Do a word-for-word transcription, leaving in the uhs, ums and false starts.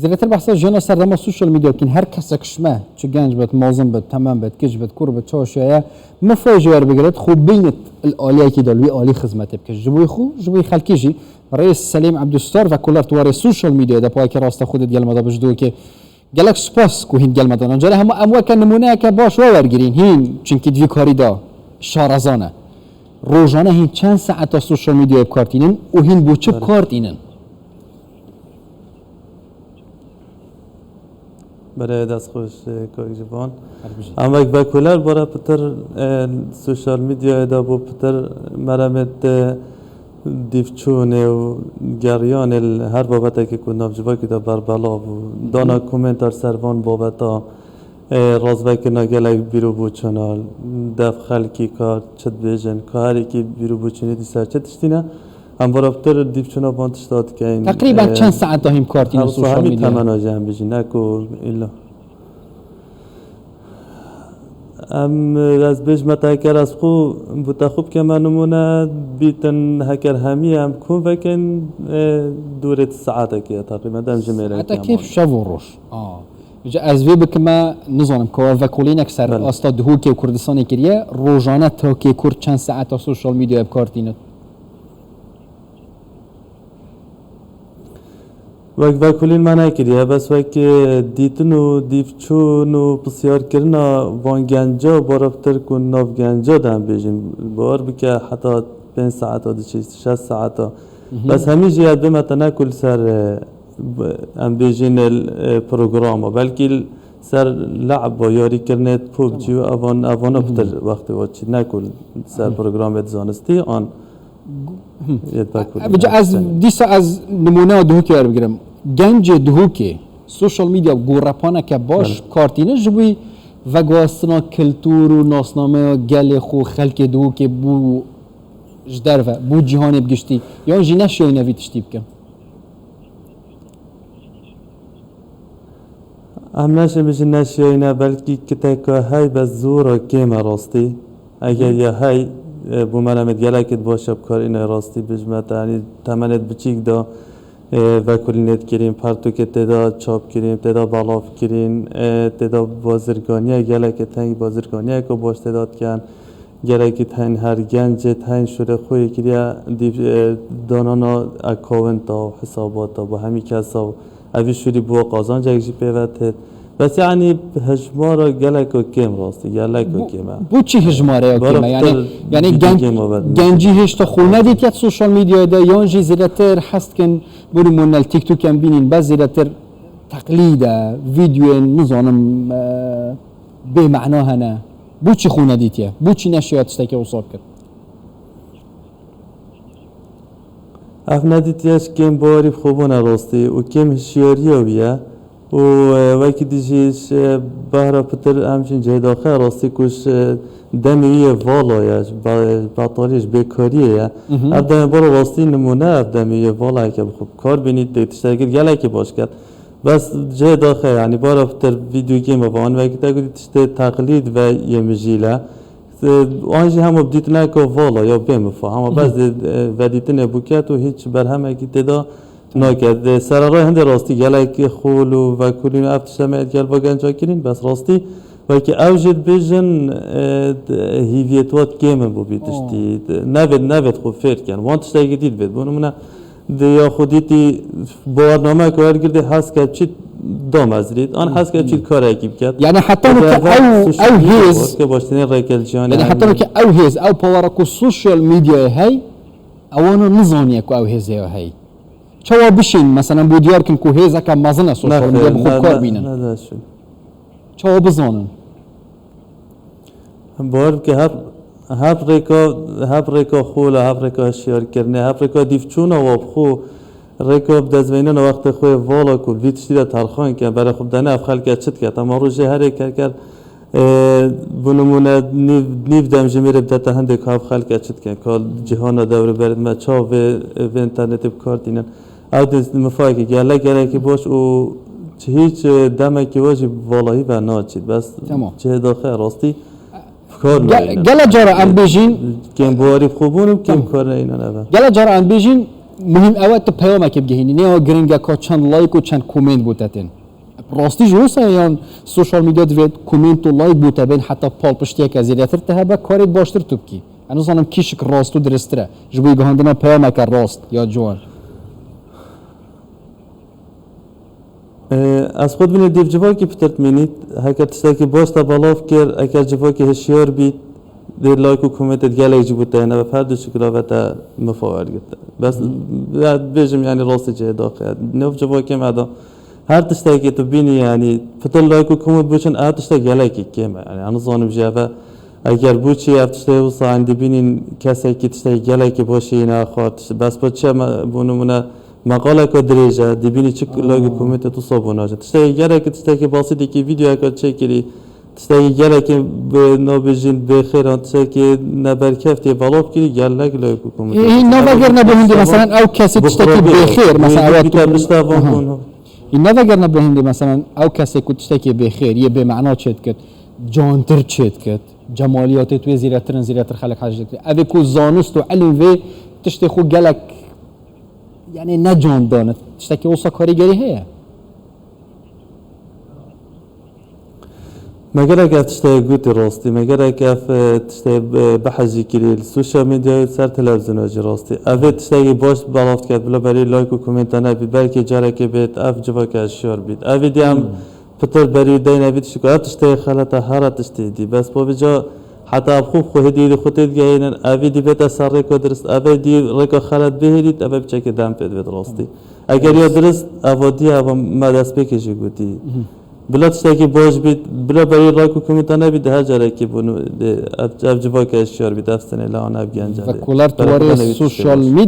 Zêdetir behsa jiyana serdema sosyal medya bikin. Her kesek ji me, çi genc bit, mezin bit, temem bit, kiç bit, kur bit, çawa şiyaye, mifayê ji wer bigirit, xwe bînit li aliyekî de, li wî alî xizmetê bike. Ji bo xwe, ji bo xelkê jî. Rêz Selîm Ebdustar, vekolar tu warê sosyal medyayê de payeke rasta xwe di gel me de bijî dûkê. Gelek spas ku hîn gel me de ne. Carê hema em weke nimûneyeke baş we wergirîn. Hîn, çimkî di vî karî de şareza ne. Rojane hîn çend saeta sosyal medyayê bi kar tînin û hîn bo çi bi kar tînin? Belê, dest xweş, e, Kak Civan. Her bijî. Em wek vekoler bara pitir, e, sosyal medyayê de bo pitir meremê te dîvçûnê û geriyanê li her babetekê ku nav civakê de berbelav bû. Dana komentar ser van babeta, e, razvekirina gelek bîr û boçûna, dev xelkî ka çi dibêjin, ka her yekî bîr û boçûnê dî ser çi tiştî ne. Em bara pitir dîvçûna van tişta dikeyin. Teqrîben, e, çend saeta hîn bi kar tînin her sosyal hemî medyayê? Temena jî em bijî, ne ku îlla. Em, ez bêjme te, heker ez xwe, bo te xwe bikeme nimûne, bîtin heker hemî em kom vekin, e, dûrê saetekê ye teqrîben, dem jimêreke. Saetekê, şev û roj. A. Îca ez vê bikime, nizanim, ka vekolînek ser asta Duhokê û Kurdistanê kiriye, rojane takê Kurd çend saeta sosyal medyayê bi kar tînin? Wek vekolîn me nekiriye, bes wek, e, dîtin û dîvçûn û pisyarkirina van genca, bara pitir ku nav genca de em bêjin, bawer bike heta pênc saeta diçe, şeş saeta. Bes hemî jî ez bême te ne ku li ser, e, b-, em bêjin, e, programa, belkî li ser le'ba, yarîkirinê PUBG û evan, evana pitir wextê we çî, ne ku li ser programê di zanistî an Yê vekolîn. Vêca ez dîsa ez nimûneya Duhokê werbigirim. Gencê Duhokê sosyal medya gorepaneke baş bi kar tîne ji bo veguhastina kultur û nasnameya gelê xwe, xelkê Duhokê bû ji derve, bû cîhanê bi giştî, yan jî neşiyayîne vî tiştî bikin? Em neşê bijî neşiyayîne, belkî kiteka hey, bes zora kêm e rastî. Eger ya hey, e, bû meremêt gelekê di baş e bi kar îne rastî bijme te, yanî temenêt biçîk da, e, vekolînêt kirîn, pertûkê tê de çap kirîn, tê de belav kirîn, e, tê de bazirganiye gelekê teng bazirganiyeke baş tê de dikin. Gelekî teyn her gencê teyn şûrê xwe yê kiriye dîv, e, danana account-a û hesabata bo hemî kesa û evî şûrî bo qazancek jî pê ve têt. Bes yanî hejmara geleko kêm rastî, geleko kêm e. Bo çi hejmareya kêm e? Yanî, yanî genc, gencî hêşta xwe nedîtiye sosyal medyayê de yan jî zêdetir hez dikin, bo nimûne li TikTok em bînîn, bes zêdetir teqlîd e, vîdyoyên, nizanim, e, bê mena hene. Bo çi xwe nedîtiye? Bo çi neşiya tiştekî wisa bikir? Ev nedîtiye ji kêm bawerî bi xwe bûn e rastî û kêm hişyariya wî ye. Û, e, wekî dî jî ji behra pitir em jîn cihê daxe rastî ku ji demê wî yê vala ye, ji be-, betaliyê, ji bêkariyê ye. Ev demê baro rastî nimûne, ev demê wî yê vala heke bi xwe bi kar bînî, tê tiştekî gelekî baş ket. Bes cihê daxe, yanî bara pitir vîdeo game ve an wekî te gotî tiştê teqlîd ve yê mijîl e. An jî hema bi dîtineka vala ya bê mifa. Hema bes dê, e, vedîtinê bûket û hîç berhemekî tê de naket. Dê sererayê hindê rastî gelek xol û vekolîn û ev tişte me gel va genca kirîn, bes rastî wekî ew jê dibêjin, e, d-, hîviyet wat kêm in bo vî tiştî. Nevêt, nevêt xwe fêr ken. Wan tiştekî dî divêt. Bo nimûne, Di ya xwe dîtî bawernameyeke wergirdî hez ke çît damezrît, an hez ke çît karekî biket. Yani heta weke ew, ew hêz, ke baştinê rêkel ciyanê yani heta weke ew hêz, ew pawara ku sosyal medyayê hey, ewana nizaniye ku ew hêzê ya hey. Çawa bişên, mesela, bo diyar kin ku hêzeke mezin e sosyal medya bi xwe kar bînin. Çawa bizanin? Bawer bike hev, hev rêka, hev rêka xol e, hev rêka hişyarkirinê, hev rêka dîvçûna wa bi xwe, rêka bi destveynena wextê xwe vala ku vî tiştî de terxan ke, berê xwe bidene ev xelke çi dike. Tema rojê herê kerker, e, bi nimûne nîv, nîv demjimêrê bidete hindê ka ev xelke çi dike, ka cîhana dewrûberê me çawa vê, vê înternetê bi kar tînin. Ew dê mifayekî gelek gelekî baş û hîç, e, demekî we jî valahî ve naçît. Bes cihê daxe rastî fikar nayîne. Gele cara em bêjîn kêmbarî bi xwe bûn û kêm kar neyîne neve. Gele cara em bêjîn Muhîm ew e tu peyamekê bigihînî. Ne ya giring e ka çend like û çend komênt bo te tên. Rastî jî wisa ye, yan sosyal medya divê komênt û like bo te bên heta palpiştiyeke zêdetir tu hebe karê baştir tu bikî. Ez nizanim kîşik rast û diristir e. Ji bo gihandina peyameke rast ya ciwan. Ee, Ez xwe dibînim dîv civakî pitir dimînît. Heker tiştekî baş te belav kir, eker civakî hişyar bît, dê like û komêntê gelek jî bo te hene ve her du şikila ve te mifa wergirt. Bes ya bêjim, yanî rastî cihê daxê. Nêv civakê me de her tiştekî tu bînî, yanî pitir like û komênt biçin, ev tiştek gelekî kêm e. Yanî ez nizanim jî ev e. Eger bû çi ev tiştê wisa, yanî dibînîn kesekî tiştekî gelekî baş yê ne xwar, tişt-, bes bo çi me, bo nimûne, meqaleke dirêj e, dibînî çi like û komêntê tu sabo nace. Tiştekî gelekî, tiştekî basîtekî, vîdeoyeke çêkirî, tiştekî gelekî bi nabêjin bêxêr an, tiştekî neberkeftî belav kirî, gelek like û komêntê. Hî nava gerine bo hindî, meselen ew kesê tiştekî bêxêr, mesela ew bîte pişta van bûn. Hî nava gerine bo hindî, meselen ew kesê ku tiştekî bêxêr, yê bêmana çêdikit, cantir çêdikit, cemaliyatê tu yê zêdetir in zêdetir xelk hez dikit. Ev ê ku zanist û ilim vê tiştê xwe gelek, yanî ne can danit. Tiştekî wisa karîgerî heye? Me gerek ev tiştê gotî rastî, me gerek ev, e, tiştê, e, behs jî kirî li sosyal medyayê, ser televîzyona jî rastî. Ev ê tiştekî baş belav diket, bila berî like û komênta nebî, belkî carekê bêt, ev civaka hişyar bît. Ev ê dî em pitir berî deyne vî tiştî ku ev tiştê xelet e, here tiştê dî. Bes bo vîca heta ev xwe xwe hêdî xwe tê digehînin, ev ê dî bête ser rêka dirist, ev ê dî rêka xelet bihêlît, ev ê piçekê dem pê divêt rastî. Eger ya dirist, eva dî, eva me destpêkê jî gotî. Bila tiştekî baş bît, bila berî like û komênta nebît, her carekê bûn, ev, ev civaka hişyar bît, ev sinê lewan, ev genca. Vekolar tu warê sosyal medya